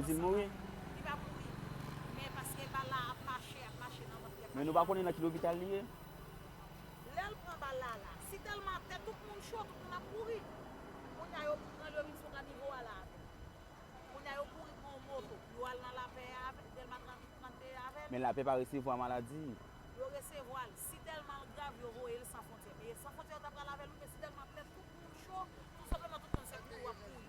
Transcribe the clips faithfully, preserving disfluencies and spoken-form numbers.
Di l mouri. Li pa mouri. Men paske bal la ap mache, ap mache nan vant li, ap mache nan vant li. Men nou pa konnen nan ki lopital li ye? Lè l pran bal la la, si tèlman tèt tout moun cho, tout moun ap kouri. Kounye a yo pran l, yo vin sou kanivo a la avè l. Kounye a yo kouri pran yon moto, yo al nan lapè a avè l, Dèlma trannde avè l. Men lapè pa resevwa maladi. Yo resevwa l. Si tèlman l grav, yo voye l San Fwontyè. Men San Fwontyè yo ta pral avè l wi, men si tèlman tèt tout moun cho, tou senpleman tout moun se kouri w ap kouri.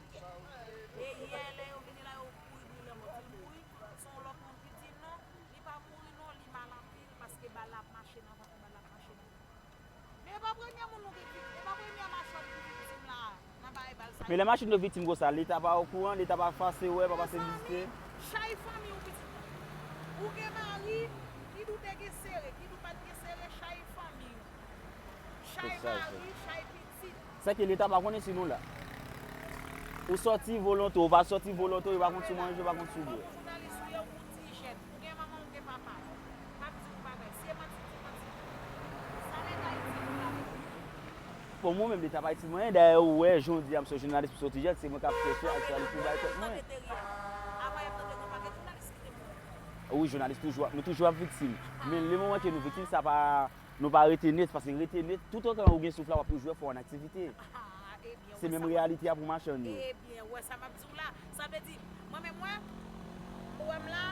E yè, lè yo vini la, yo kouri pou yo mouri. Se yon lòt moun ki di non, li pa mouri non, li mal anpil, paske bal la ap mache nan vant li, bal la ap mache nan vant li. Men e pa premye moun nou gen ki, e pa premye machann ki viktim la nan bagay bal sa yo. Men lè machann yo viktim konsa, Leta pa okouran, Leta pa pase wè, pa pase vizite. Chay fanmi w pitit mwen. Ou gen mari, ki doute gen sere, ki doute pa t gen sere, chay fanmi w. Chay mari, chay pitit. Sèke Leta pa konnen si nou la. Ou sòti volonte, ou pa sòti volonte, yo pa konn si w manje, yo pa konn si w bwè. Kòm jounalis ou ye, ou ti jèn, ou gen manman, ou gen papa. M ap di w bagay, se manti, di manti. Sa Leta itil ou la pou li? Bon, mwen menm, Leta pa itil mwen, dayè ou wè, jodi a, m se jounalis, m sòti jèn, se mwen k ap chèche aktyalite pou bay tèt mwen. Avan y ap tande yon pakèt jounalis ki te mouri. Wi, jounalis toujou ap, nou toujou ap viktim. Men lemoman ke nou viktim, sa pa, nou pa rete net, paske rete net, toutotan ou gen souf la, w ap toujou fè yon aktivite. Se menm reyalite a pou machann yo. Ebyen, wè sa m ap di w la. Sa vle di, mwen menm, mwen, ou wè m la,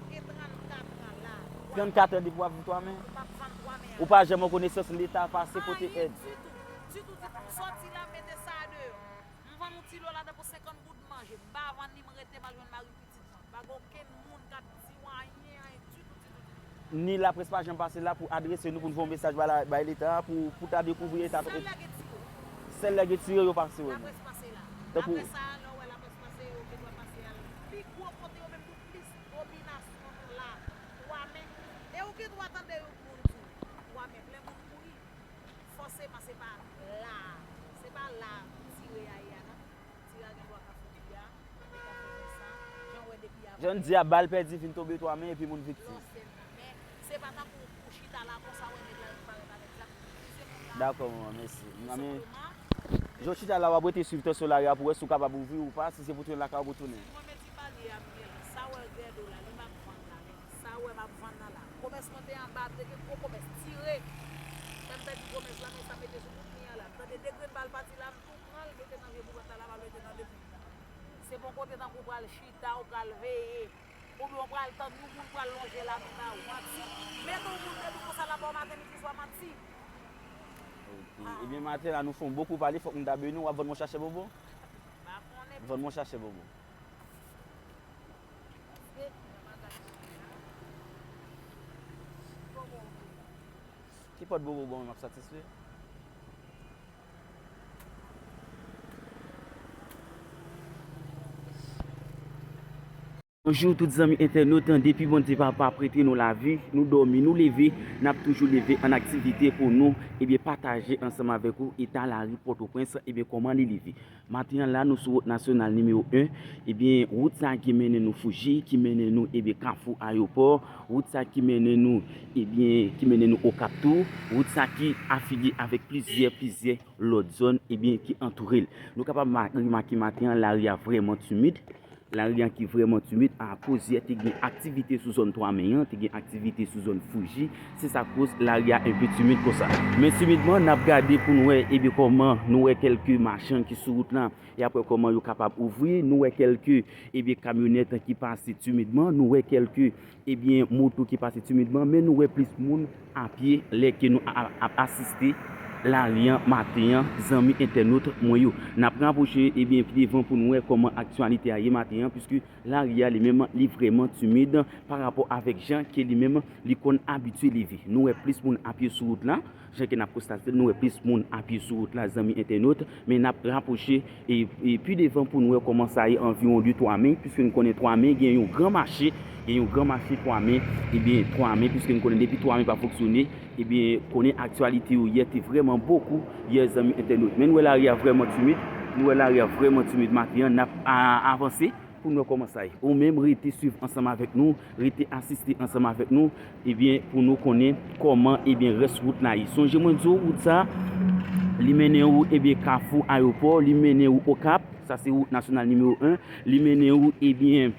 gen trannkat an la. Trannkat an depi w ap viv Twamen? M ap vann Twamen an. Ou pa janm an konesans Leta pase pote èd? Anyen ditou, ditou, ditou. M sòti la, m mete sa deyò. M vann yon ti lo ladan pou senkant goud manje. M pa vann li, m rete, m al jwenn mari pitit mwen. M pa gen okenn moun k ap di w anyen, anyen ditou, ditou, ditou. Ni laprès pa janm pase la pou adrese nou, pou n voye yon mesaj ba la, bay Leta a, pou, pou ta dekouvri eta. Sèl lè gen tire. Sèl lè gen tire, yo pase wè nou. Laprès pase la. Tankou apre sa, lè w wè laprès pase, yo gen dwa pase al pi gwo kote yo menm pou plis dominasyon nou la. Twamen. E ou gen dwa tande yon moun di w, Twamen plen moun mouri. Fòseman, se pa la, se pa la tire a ye a non. Tire a gen dwa ka fè pi a, li ka fè konsa. Jan w wè depi avan. Jan n di a, bal pèdi vin tonbe twa men epi moun viktim. Lòsèlman, men se pa tankou ou chita la konsa, wè nèg la vin parèt avèk zam, li vize moun la. Dakò, manman, mèsi. Tou senpleman, jan w chita la, w ap rete swiv tansyon lari a pou wè si w kapab ouvri ou pa, si se pou tounen lakay ou pou tounen. Si mwen mèt di bal ye a, m gen la. Sa w wè gèdo la, li m ap vann la, men sa w wè m ap vann nan la. Komès mwen te anba, te gen gwo komès, tire. Fè m pèdi komès la, men sa mete sou bout mi an la. M tande de grenn bal pati la, m tou pran l, mete nan vye boukant la, la, m al mete nan de plim la. Se pa yon kote tankou w pral chita, ou pral veye. Oubyen w pral tann yon moun pral lonje lamen ba ou. Manti. Mete yon moun debout konsa la ba w maten, midi, swa, manti. Ok. Ebyen, maten la, nou fè yon bokou pale, fòk m ta beni w, w ap vann mwen chachè bobo? M pa konnen. Vann mwen chachè bobo. Ki pòt bobo bon, m ap satisfè. Bonjou tout zanmi entènot, depi Bondye Papa prete nou lavi, nou dòmi, nou leve, n ap toujou leve an aktivite pou nou, ebyen, pataje ansanm avèk ou eta lari Pòtoprens, ebyen, kòman li leve. Maten an la, nou sou wout nasyonal nimewo en. Ebyen, wout sa a ki mennen nou Fouji, ki mennen nou, ebyen, Kafou Ayewopò, wout sa a ki mennen nou, ebyen, ki mennen nou Okap tou, wout sa a ki afilye avèk plizyè, plizyè lòt zòn, ebyen, ki antoure l. Nou kapab ma-, remake maten an, lari a vrèman timid. Lari a ki vrèman timid akoz yè te gen aktivite sou zòn Twa Men an, te gen aktivite sou zòn Fouji. Se sa k koz lari a enpe timid konsa. Men timidman, n ap gade pou n wè, ebyen, kòman nou wè kèlke machann ki sou wout la, e apre kòman yo kapab ouvri. Nou wè kèlke, ebyen, kamyonèt ki pase timidman. Nou wè kèlke, ebyen, moto ki pase timidman. Men nou wè plis moun a pye lè ke nou a-, a-, ap asiste lari an maten an, zanmi entènot mwen yo. N ap rapwoche, ebyen, pi devan pou n wè kòman aktyalite a ye maten an, piske lari a li menm, li vrèman timid pa rapò avèk jan ke li menm li konn abitye leve. Nou wè plis moun a pye sou wout la, jan ke n ap konstate l, nou wè plis moun a pye sou wout la, zanmi entènot, men n ap rapwoche e, e pi devan pou n wè kòman sa ye anviwon de Twa Men, piske n konnen Twa Men gen yon gran mache, gen yon gran mache Twa Men, ebyen, Twa Men, piske n konnen depi Twa Men pa fonksyone, ebyen, konnen aktyalite yo yè te vrèman bokou, yè zanmi entènot. Men n wè lari a vrèman timid, n wè lari a vrèman timid maten an, n ap a-, avanse. Pou n wè kòman sa ye. Ou menm rete swiv ansanm avèk nou, rete asiste ansanm avèk nou, ebyen, pou nou konnen kòman, ebyen, rès wout la ye. Sonje mwen di w, wout sa, Li mennen ou, ebyen, Kafou Ayewopò, li mennen ou Okap, sa se wout nasyonal nimewo en, li mennen ou, ebyen,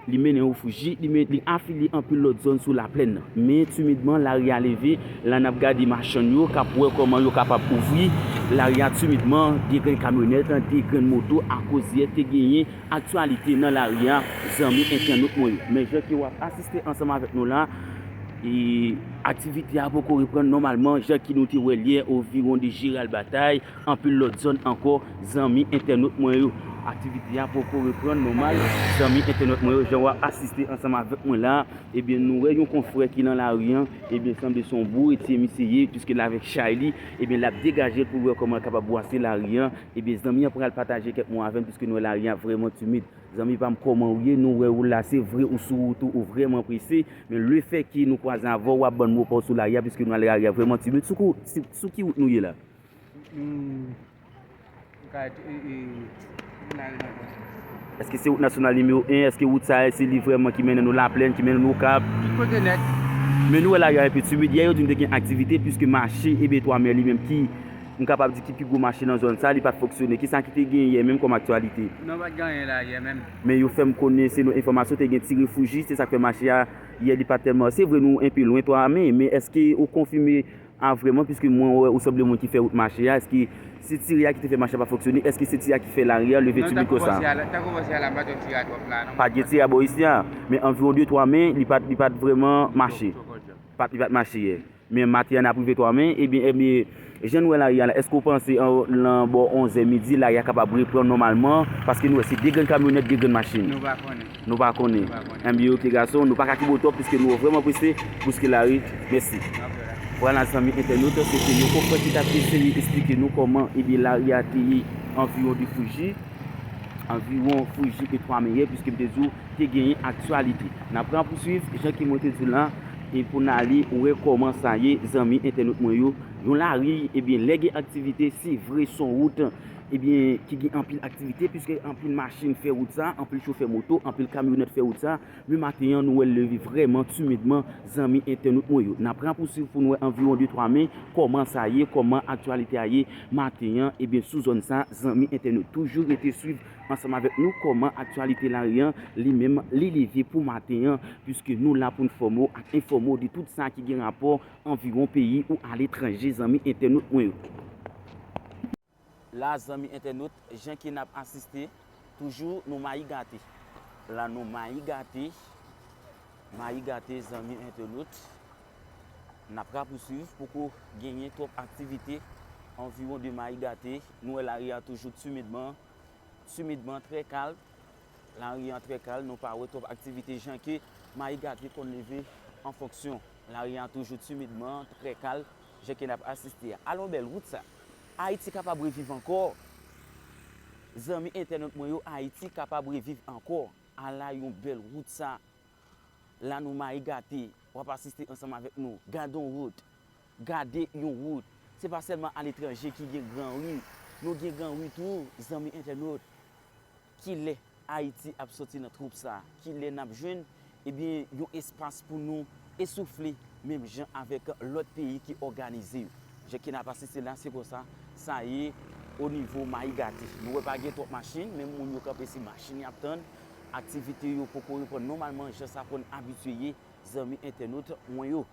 li mennen ou Fouji, li men, li afilye anpil lòt zòn sou Laplèn nan. Men timidman, lari a leve, la n ap gade machann yo k ap wè kòman yo kapab ouvri lari a timidman, de grenn kamyonèt, de grenn moto, akoz yè te genyen aktyalite nan lari a, zanmi entènot mwen yo. Men jan ke w ap asiste ansanm avèk nou la, e aktivite a poko reprann nòmalman, jan ke nou te wè l yè, oviwon de Jeral Batay, anpil lòt zòn ankò, zanmi entènot mwen yo. Aktivite a poko reprann nòmal, zanmi entènot mwen yo, jan w ap asiste ansanm avèk mwen la, ebyen, nou wè yon konfrè ki nan lari an, ebyen, sanble se yon bouretye misye ye, piske l avèk chay li, ebyen, l ap degaje l pou l wè kòman l kapab bwase lari an, ebyen, zanmi an pral pataje kèk mo avè n, piske nou wè lari an vrèman timid. Zanmi pa m, kòman w ye? Nou wè ou la, se vre ou sou wout ou, ou vrèman prese, men lefètke nou kwaze avè w, w ap ban n mo pa w sou lari a, piske nou wè lari a vrèman timid. Sou kou-, si-, sou ki wout nou ye la? Hmm. Èske se wout nasyonal nimewo en? Èske wout sa a, se li vrèman ki mennen nou Laplèn, ki mennen nou Okap? Ki kote nèt? Men nou wè lari a enpe timid. Yè yo di n te gen aktivite, piske mache, ebyen, Twa Mè li menm ki, m kapab di ki pi gwo mache nan zòn sa, li pa t fonksyone. Kisa ki te gen yè menm kòm aktyalite? Non, pa t gen anyen la yè menm. Men yo fè m konnen, se nou enfòmasyon, te gen ti refouji, se sa k fè mache a, yè li pa t tèlman. Se vre, nou enpe lwen Twa Mè, men èske ou konfime a, vrèman, piske mwen wè ou sanble moun ki fè wout mache a, èske se tire a ki te fè mache a pa fonksyone? Èske se tire a ki fè lari a leve timid konsa? Non, tankou bò isi a la, tankou bò isi a la, m pa t wè tire a twòp la, non. Pa t gen tire a bò isi a, men anviwon de twa men, li pa t, li pa t vrèman mache. Pa t, li pa t mache yè. Men maten an, n ap rive twa men, ebyen, ebyen, jan n wè lari a la, èske w panse an, lan bò onzè midi, lari a kapab reprann nòmalman? Paske nou wè se de grenn kamyonèt, de grenn machin. Nou pa konnen. Nou pa konnen. Nou pa konnen. Enben, oke, gason, nou pa ka kenbe w twòp, piske nou vrèman prese, bouske lari. Mèsi. Vwala, zanmi entènot, se te yon konfrè ki t ap eseye esplike nou kòman, ebyen, lari a te ye anviwon de Fouji, anviwon Fouji e twa men yè, piske m te di w, te genyen aktyalite. N ap rapouswiv, jan ke mwen te di w la, e pou n ale wè kòman sa ye, zanmi entènot mwen yo. Yon lari, ebyen, lè gen aktivite, se vre, se yon wout, ebyen, ki gen anpil aktivite, piske anpil machin fè wout sa, anpil chofè moto, anpil kamyonèt fè wout sa, men maten an, nou wè l leve vrèman timidman, zanmi entènot mwen yo. N ap rapouswiv pou n wè anviwon de twa men, kòman sa ye, kòman aktyalite a ye maten an, ebyen, sou zòn sa, zanmi entènot. Toujou rete swiv ansanm avèk nou kòman aktyalite lari an, li menm, li leve pou maten an, piske nou la pou n fòme w ak enfòme w de tout sa ki gen rapò anviwon peyi ou aletranje, zanmi entènot mwen yo. La, zanmi entènot, jan ke n ap asiste, toujou nou Mayi Gate. La, nou Mayi Gate, Mayi Gate, zanmi entènot. N ap rapouswiv, poko genyen twòp aktivite anviwon de Mayi Gate. Nou wè lari a toujou timidman, timidman, trè kalm. Lari an trè kalm, nou pa wè twòp aktivite jan ke Mayi Gate konn leve an fonksyon. Lari an toujou timidman, trè kalm, jan ke n ap asiste a. Ala yon bèl wout sa. Ayiti kapab reviv ankò. Zanmi entènot mwen yo, Ayiti kapab reviv ankò. Ala yon bèl wout sa. La nou Mayi Gate, w ap asiste ansanm avèk nou. Gade yon wout. Gade yon wout. Se pa sèlman aletranje ki gen gran ri. Nou gen gran ri tou, zanmi entènot. Kilè Ayiti ap soti nan twou sa? Kilè n ap jwenn, ebyen, yon espas pou nou esoufle, menm jan avèk lòt peyi ki òganize yo? Jan ke n ap asiste la, se konsa sa ye o nivo Mayi Gate. Nou wè pa gen twòp machin, men moun yo kanpe se machin y ap tann. Aktivite yo poko reprann nòmalman, jan sa konn abitye ye, zanmi entènot mwen yo.